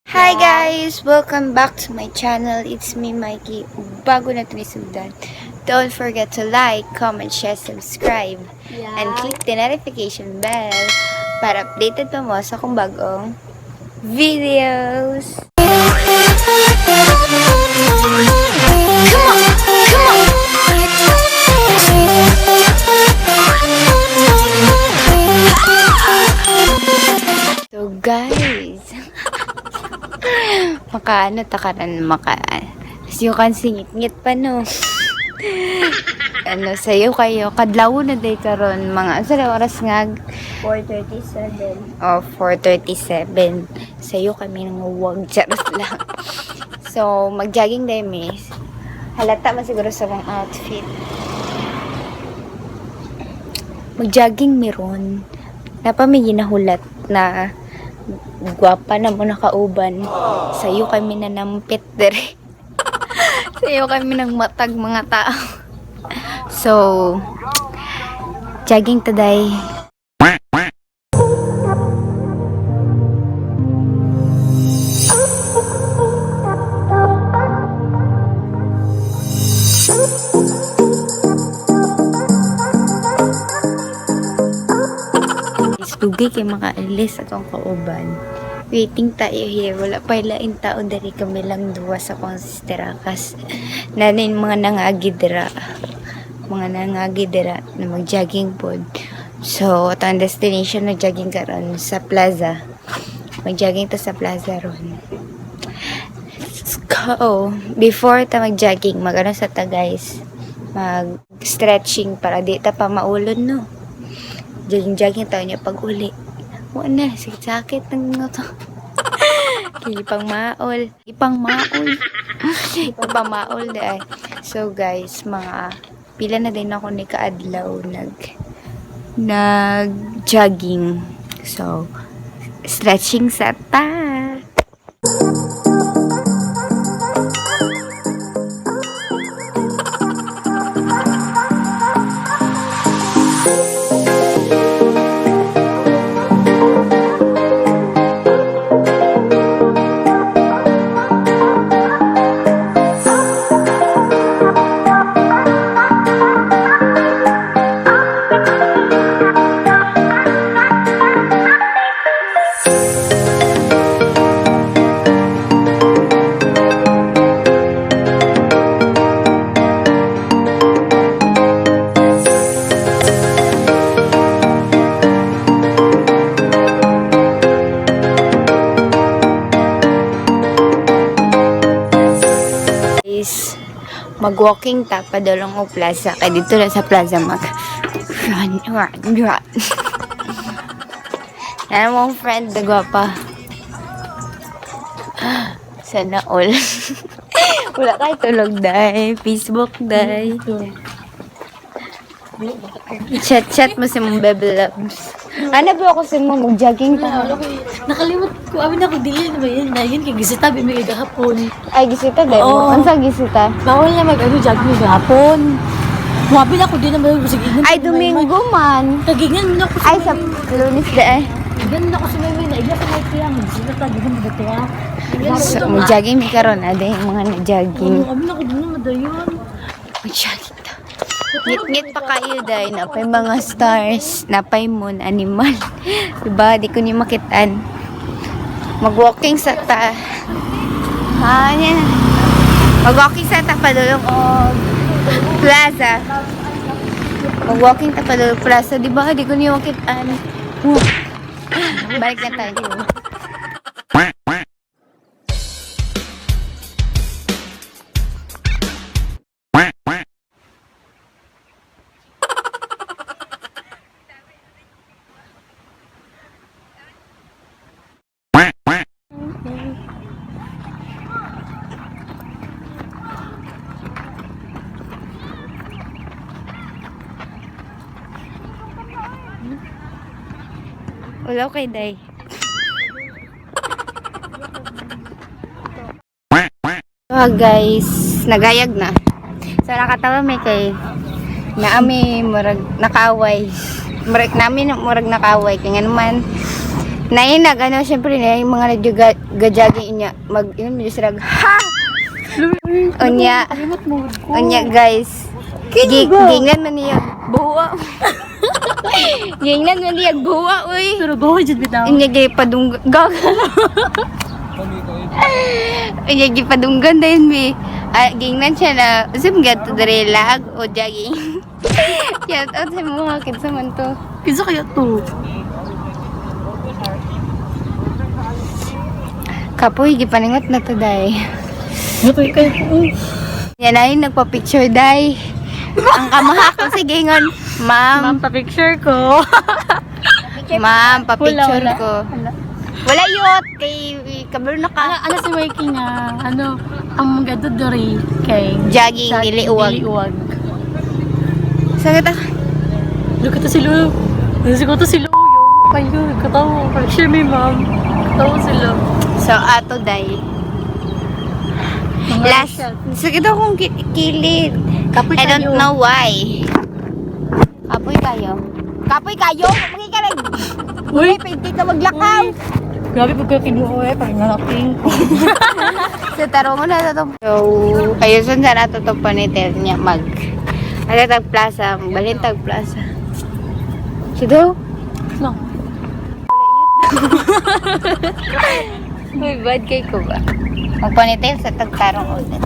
Hi guys! Welcome back to my channel. It's me, Mikey. Bago na ito. Don't forget to like, comment, share, subscribe, and click the notification bell para updated pa mo sa akong bagong videos. Come on! Come on! So guys, makaano takaran maka as you can see, ngit pa, no? Ano sayo kayo kadlaw na day karon, mga sa oras nga? 4:37. Oh, 4:37. Sayo kami nang wag, charot lang. So magjogging day miss. Halata man siguro sa akong outfit. Magjogging meron napa may ginahulat na gwapa na mo nakauban. Sayo kami nanampit dere. Sayo kami ng matag mga tao. So, jogging today. Dugay kay makaalis atong kauban. Waiting tayo here. Wala pa ilaing tao diri, kami lang duwa sa akong sisterakas. Nanin mga nangagi dira. Mga nangagi dira na mag-jogging pod. So, atong destination, nag-jogging karon sa plaza. Mag-jogging ta sa plaza ron. Let's go. Before ta mag-jogging, mag-ano sa ta guys? Mag-stretching para di ta pa maulon, no? Jogging-jogging tayo niya pag uli. Wala na, sakit-sakit ng mga to. Ipang maol. Ipang maol. Ipang maol na. So guys, mga pila na din ako ni kaadlaw nag jogging. So, stretching sa ta. Is mag-walking ta padulong og plaza kay dito na sa plaza mag run run run. Ano mong friend na gwapa? Sana all. Wala kay tulog day. Facebook day. Chat chat mo si mong bebe loves. Ano ba ako si mong mag-jogging ta? Nakalimot ko. Amin ako, dili na ba yun? Na yun, kay gisita, bimigay gahapon. Ay, gisita day mo. Oo. Unsa gisita? Bawal na mag-ano, jogging gahapon. Muhabi na ako din naman. Sige, Ay, Domingo man. Tagingan mo na ako sa Ay, sa Lunes day. Ganun ako sa may naiya sa may kaya. Magsita ta, di ba magatuwa? So, mag-jogging mi karon ade yung mga na-jogging. Amin ako din naman dayon. Mag-jogging ta. Ngit-ngit pa kayo day, napay mga stars, napay moon, animal. Diba? Di ko ni makitaan. Mag-walking sa ta. Ha, yan. Mag-walking sa ta padulong og plaza. Mag-walking ta padulong plaza, di ba? Di ko ni makitaan. Huh. Balik na tayo. Wala kay Day. So guys, nagayag na. So nakatawa may kay naami murag nakaaway. Murag namin murag nakaaway kay nga naman Nain nag ano, syempre na yung mga nagjaga-jogging niya, mag inom niya sila, ha! Unya, Kalimot mo ko. unya guys. Gingnan man niya buwa. Gingnan man niya buwa, uy. Pero bawa jud bitaw. Unya gay padung gag. Unya gay padunggan dayon mi. Ah, gingnan siya na sim gato dere lag o jogging. Shout out sa mga kinsa man to. Kinsa kaya to? Kapoy gipaningot na to day. Ano kay oh. Yan ay nagpa-picture day. Ang kamaha ko sige ngon, ma'am, Ma'am, pa-picture ko. ma'am, pa-picture Wala, wala. ko. Wala yot kay kabalo na ka. Ano, ano si Mikey nga, ano, ang mga dodori kay Jogging dili uwag. Dili uwag. Sakit ako. Look at si Lu. Ano to si Lu. Yo, kayo, katawa. Picture me, ma'am. Katawa sila. So ato day. Mga Last, shot. sakit akong kilid. Kapoy I don't kayo. know why. Kapoy kayo. Kapoy kayo? Makikinig. Uy, Pwede ka maglakaw. grabe pagka kinuha eh, parang narating ko. Sa tarong na ito. So, ayusin sana ito itong panitel niya mag. Ano tag plaza, balin tag plaza. Sido? No. Uy, bad kay ko ba? Magpanitel sa tagtarong ulit.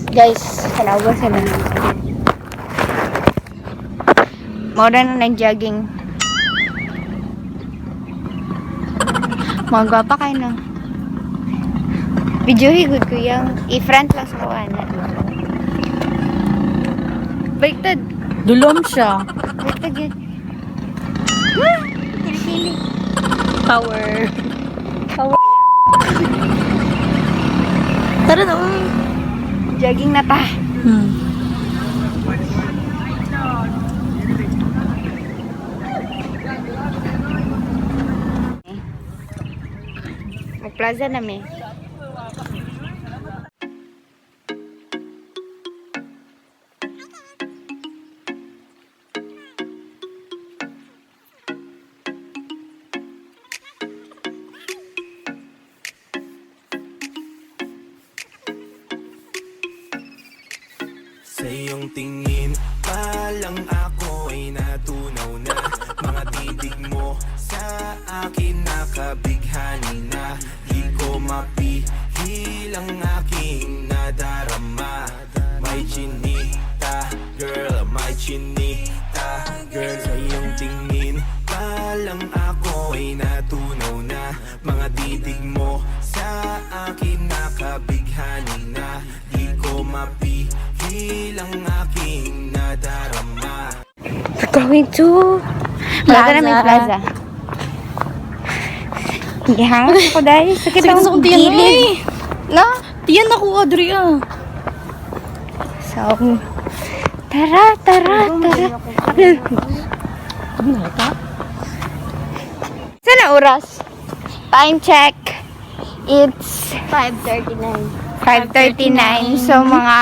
Guys, kalawa sa lang. Mora na nag-jogging. Mga gwapa kayo no. Video good ko yung i-front lang sa kuwan. Baliktad. Dulom siya. Baliktad yun. Kilikili. Power. Power. Tara na, uy. Jogging na ta. Mag-plaza na mi. Sa iyong tingin pa lang ako ay natunaw na. Mga titig mo sa akin nakabighani na. Di ko mapihil ang aking nadarama. My chinita girl, my chinita girl. Sa iyong tingin pa lang ako ay natunaw na. Mga titig mo sa akin nakabighani na. Di ko mapihil ang aking nadarama. We're going to Plaza na may Plaza. plaza. Gihangas ako dahil. Sakit Sakit akong sa akong tiyan, gilid. eh. No? Tiyan ako, Adria. So, tara, tara, tara. Ano na ta? Saan na oras? Time check. It's 5:39. 5:39. So, mga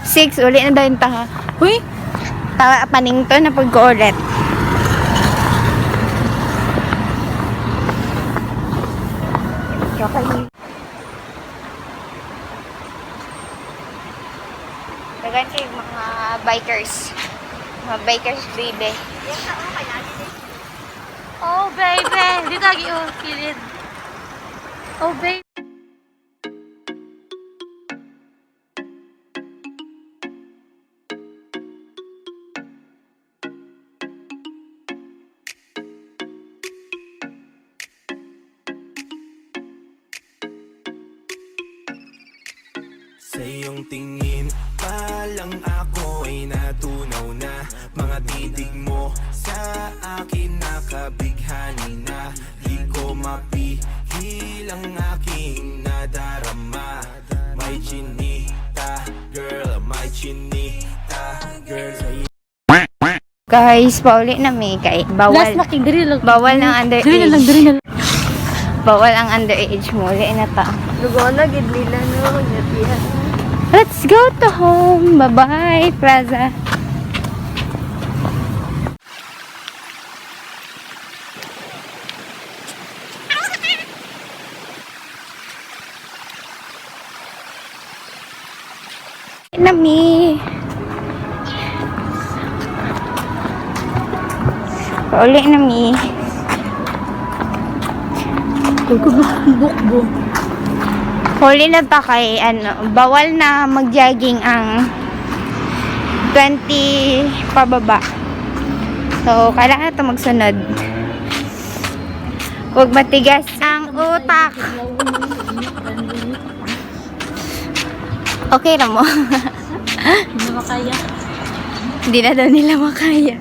6 uli na daw yung taha. Uy, Tawa paningto na pag-ulit. Dagan siya yung mga bikers. Mga bikers, baby. Oh, baby. Dito lagi, oh, kilid. Oh, baby. Sa iyong tingin pa lang ako ay natunaw na. Mga titig mo sa akin nakabighani na. Di ko mapihil ang aking nadarama. My Girl, sa Guys, pauli na mi kay Last bawal. na king diri lang. Bawal ang underage. Diri na lang, diri na lang. Bawal ang underage mo. Uli na ta. Lugona, gid nila no. Nyatihan. Let's go to home. Bye-bye, Plaza. Nami. Pauli na mi. Bukbo. Huli na ta kay ano, bawal na mag-jogging ang 20 pababa. So, kailangan ito magsunod. Huwag matigas ang utak. Okay na mo. Hindi na makaya. Hindi na daw nila makaya.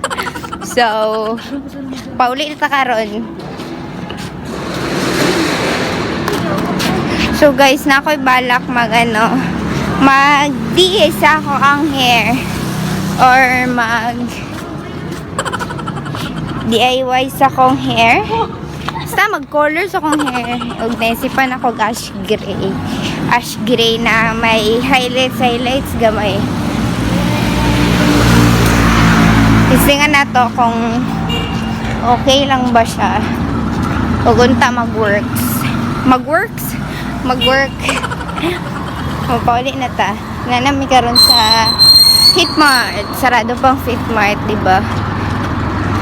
So, pauli na ta karon. So guys, na ako'y balak mag ano, mag DS ako ang hair or mag DIY sa akong hair. Basta mag-color sa akong hair. Ug naisipan ako og ash gray. Ash gray na may highlights, highlights gamay. Tisingan na to kung okay lang ba siya. O unta mag-works. Mag-works? Mag-work. Mapauli na ta. Nanami karon sa Fitmart. Sarado pang Fitmart, di ba?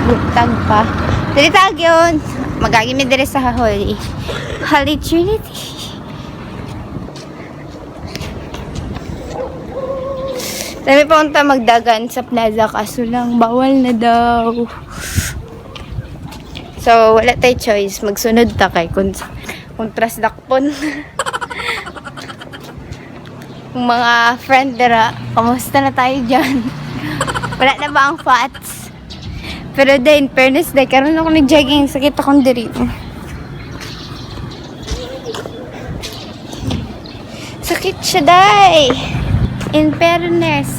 Bugtag pa. Dili tag yun. Magagi mi dire sa Holy. Holy Trinity. Sabi pa unta magdagan sa plaza kaso lang bawal na daw. So wala tay choice, magsunod ta kay kun kontras dakpon. Yung mga friend dira, kamusta na tayo dyan? Wala na ba ang fats? Pero din, fairness day, karon ako nag-jogging, sakit akong diri. Sakit siya, day! In fairness,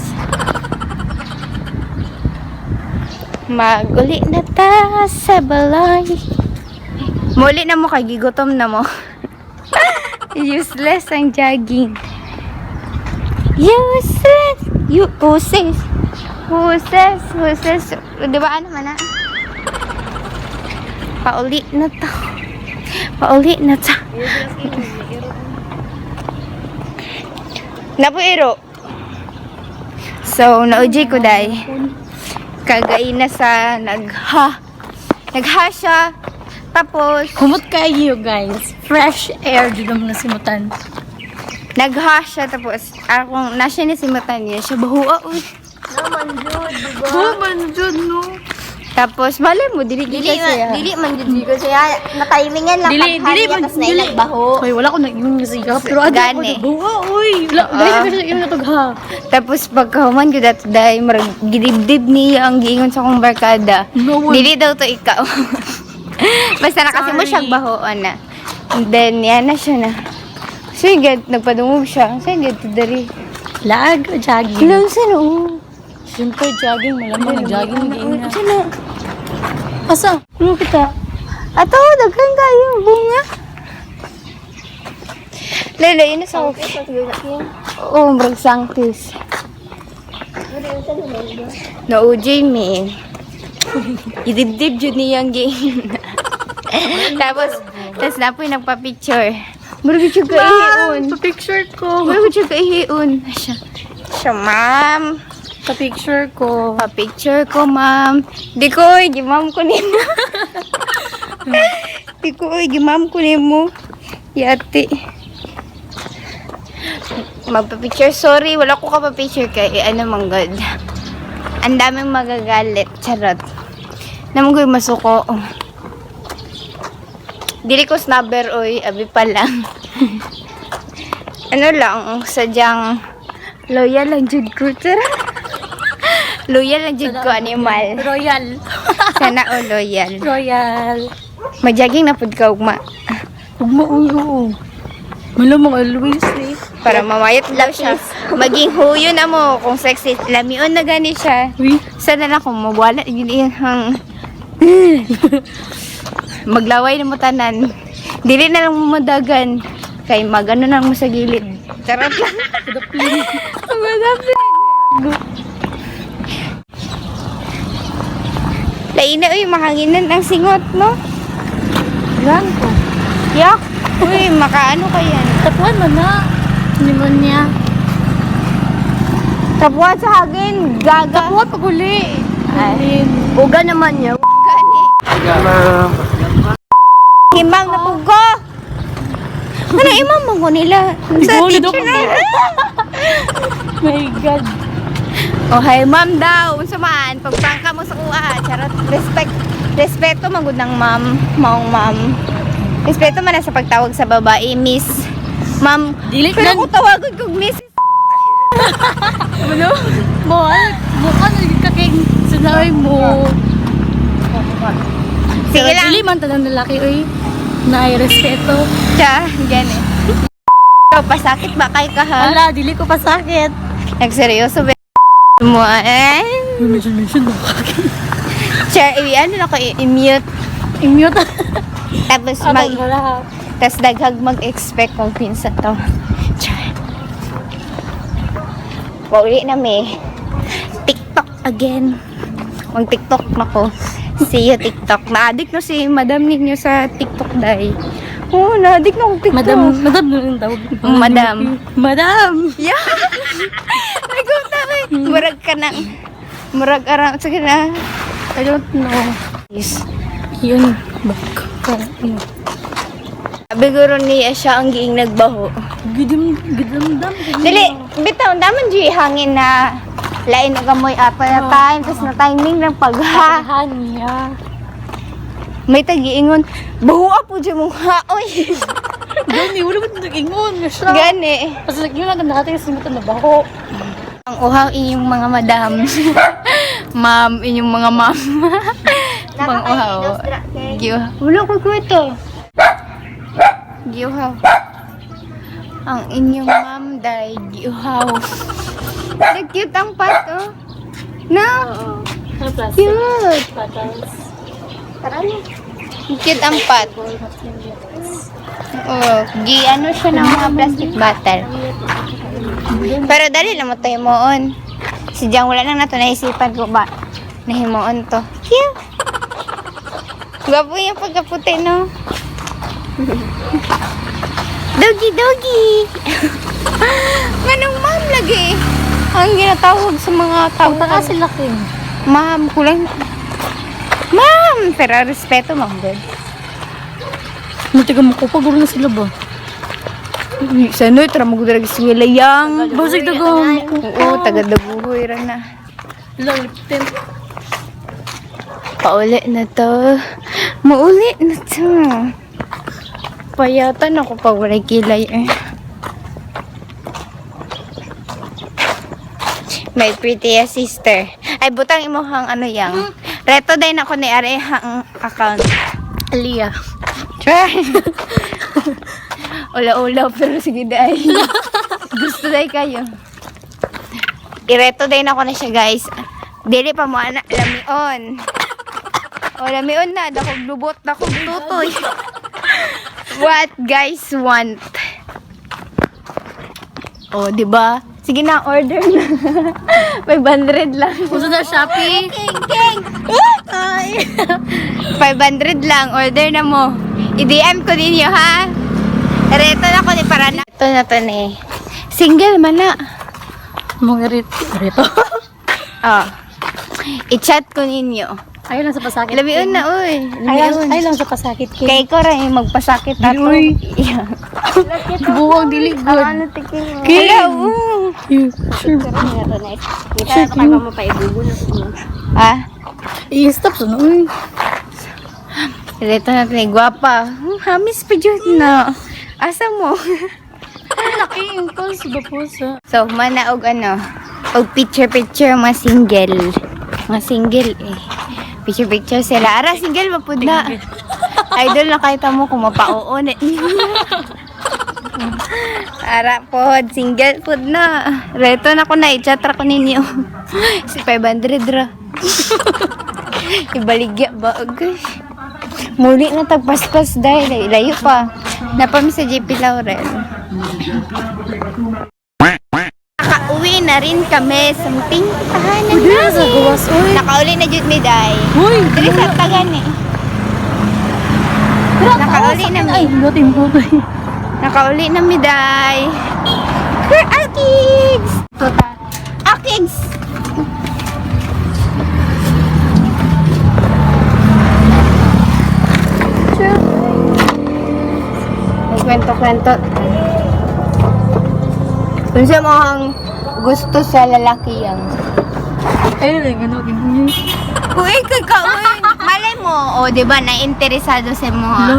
maguli na ta sa balay. Muli na mo kay gigutom na mo. Useless ang jogging. Useless! You, useless. Useless, useless. Di ba ano man na? Pauli na to. Pauli na to. Napuiro. So, na-OJ ko day. Kagay na sa nagha. Nagha siya. Tapos, Kumot kayo guys. Fresh air dito mga simutan. nagha siya. Tapos, akong nasa ni si mata niya. Siya, bahua, uy. Naman jud, di ba? Oh, man dyan, no. Tapos, malay mo, dili Dili kita siya. man, dili man jud ko siya. Natimingan lang Dili, dili paghariya man, tas na dili. nagbaho. Hoy, wala ko nag-iwan nga siya. Pero ano ako Gani. nagbawa, uy. Wala, dali na siya iyon na ha. Tapos, pagkahuman ko dato dahil, marag, gidibdib niya ang giingon sa akong barkada. No one. Dili daw to ikaw. Basta na kasi mo Sorry. siya bahoon na. And then, yan na siya na. Sige, nagpadungog siya. Sige, dari. Lag, jogging. Ilan sa no? Siyempre, jogging. Malamang nag-jogging. Nag-iing na. Sino? Asa? Ano kita? Ato, daghan kayo. Bunga. Lele, yun na sa Oo, murag sangkis. No, OJ me. Idibdib jud niya ang game. Tapos, tapos na po yung nagpa-picture. Murag siya kaihiun. Pa-picture ko. Murag siya kaihiun. Siya, siya, ma'am. Pa-picture ko. Pa-picture ko, ma'am. Di ko, oy, gimam ko nimo. Di ko, oy, gimam ko nimo. Yati. Magpa-picture. Sorry, wala ko ka-picture kay ano mang god. Ang daming magagalit. Charot. Naman ko yung masuko. Dili ko snubber, oy. Abi pa lang. Ano lang, sadyang loyal lang jud ko. Charot. Loyal lang jud ko, animal. Royal. Sana all loyal. Royal. Majogging na pud ka ugma. Huwag mo, uy, oo. Malamang always eh. Para mamayat daw siya. Maging huyo na mo kung sexy. Lamion na gani siya. Uy, Sana lang kung mawala yun yun hang maglaway na mo tanan. Dili na lang mo madagan. Kay magano na lang mo sa gilid. Charot lang. Madaplin. Lain na uy, mahanginan ang singot, no? Gan ko. Yak! Uy, makaano ka yan. Tapuan mo na. Pneumonia. Tapuan sa hagin, gaga. Tapuan pag uli. Ay. Uga naman niya. Gani. Himang na pugo. Ano imam mo ko nila? Sa Siguro, teacher na. My God. Oh, hi ma'am daw. Unsa man pagpangka mo sa kuha, charot. Respect respeto magud ng ma'am, maong ma'am. Respeto man na sa pagtawag sa babae, miss. Ma'am, Dili pero lang. kung tawagon kog miss, Ano? Mo, mukha na ka kay sinabi mo. Sige lang. Dili man tanang lalaki, uy. Na ay respeto. Siya, gani. Ikaw, pasakit ba kay ka ha? Ala, dili ko pasakit. Nagseryoso ba mo eh? Mention, mention na Share, i-ano na ko, i-mute. I-mute. Tapos Ano mag, wala. tas daghag mag-expect kung pinsa to. Char. Pauli na may. TikTok again. Mag-TikTok na ko. See you TikTok. Na-addict no si madam ninyo sa TikTok dai. Oo, oh, na-addict na akong TikTok. Madam, madam na rin tawag. Madam. Madam! Yeah. Nagpunta ko. Murag ka ng... Murag arang. Sige na. I don't know. Yes. Yun. Back. Parang, ano. Sabi guro niya siya ang giing nagbaho. Gidam, gidamdam. Dili, bitaw, daman di hangin na lain og amoy apa na time, tapos na timing ng pagha. Paghan niya. May tagiingon, bahuwa po dyan mong haoy. Gani, wala mo nag-ingon nga siya. Gani. Kasi nag-ingon lang natin kasi mo na baho. Ang uhaw inyong mga madam. Ma'am, inyong mga ma'am. Mga uhaw. Giuhaw. Wala ko kwento. Giuhaw. Ang inyong ma'am day, giuhaw. Nag-cute ang pat, oh. No? Ano plastic? Cute. Bottles. Tara na. Cute ang pat. Oo. Gi, ano siya ng mga plastic bottle. Pero dali lang mo to himuon. Si Jang wala nang nato naisipan ko ba nahimuon to. Cute. Gwapo yung pagkaputi, no? Doggy, doggy! Manong ma'am lagi. Ang ginatawag sa mga tao. Pagtaka sila king. Ma'am, kulang. Ma'am! Pero respeto, ma'am. Good. Matiga mo ko, paguro na sila ba? Sanoy, tara magdarag sa wilayang. Basig taga mo ko. Oo, taga-daguhoy ra na. Laliptin. Pauli na to. Mauli na to. Payatan ako pag walay kilay eh. My pretty sister. Ay, butang imo hang ano yang. Reto din ako ni Are hang account. Aliyah. Try. Ula-ula, pero sige day. Gusto day kayo. Ireto day na ako na siya, guys. Dili pa mo, ana, lamion. O, lamion na. Dakog lubot, dakog tutoy. What guys want? O, di ba? Sige na, order na. 500 lang. Gusto na Shopee? King, king! Ay! 500 lang, order na mo. I-DM ko ninyo, ha? Reto na ko ni para na. Ito na to ni. Single man na. Mga rito. Oh. I-chat ko ninyo. Ayaw lang sa pasakit. Labion na, uy. Ayaw, Labion. ayaw lang sa pasakit, King. Kay ko rin magpasakit ato. Uy. Yeah. Buwang dili good. Ano tikin mo? King! Hello. oo. You, sure. Sure, kayo pa mapaibugo na. Ah, I-stop sa uy. reto na to ni. Gwapa. Hamis pa dyan na. Asa mo? Laki yung calls ba po sa... So, mana og ano, og picture picture mga single. Mga single eh. Picture picture sila. Ara single ba pud na. Idol na kahit mo kung mapauon eh. Ara pod, single pod na. Reto na ko na, i-chat ra ko ninyo. Si 500 ra. Ibaligya ba? Agay. Muli na tagpaspas dahil layo pa. Napami sa JP Laurel. Nakauwi na rin kami sa muting tahanan Dili sa namin. gawas, oy. Nakauli na jud mi day. Uy! Diri sa tagan eh. Nakauli na mi. Ay, lutin po to. Nakauli na mi day. Where are kids? Tota. Ah, kids! May kwento-kwento. Unsa mo ang gusto sa lalaki yang? Ay, ano, niyo. Uy, kay ka, uy. Malay mo, o, di ba, na-interesado sa mo. Lo.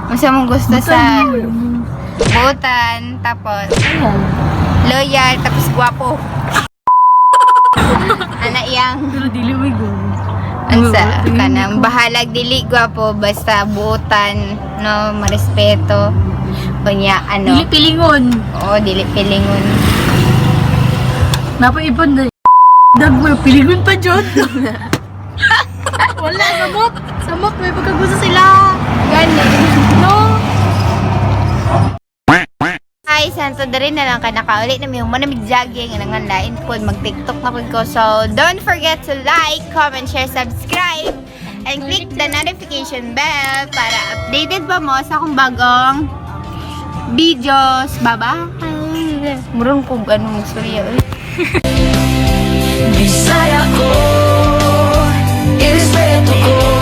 Unsa mong gusto sa butan, tapos Ayan. loyal, tapos gwapo. Ana iyang Pero dili may go. unsa kanang bahalag dili gwapo basta buutan no marespeto unya ano. Dili pilingon. Oo, dili pilingon. Napaipon na. Dag mo, pilingon pa jud. Wala, samok. Samok, may pagkagusto sila. Gani. No? Hi, santo diri na lang ka nakauli na may human na jogging nga lain pod mag TikTok na pud ko. So, don't forget to like, comment, share, subscribe and click the notification bell para updated pa mo sa akong bagong videos. Bye-bye. Murong kog anong surya uy. Bisaya ko, irespeto ko.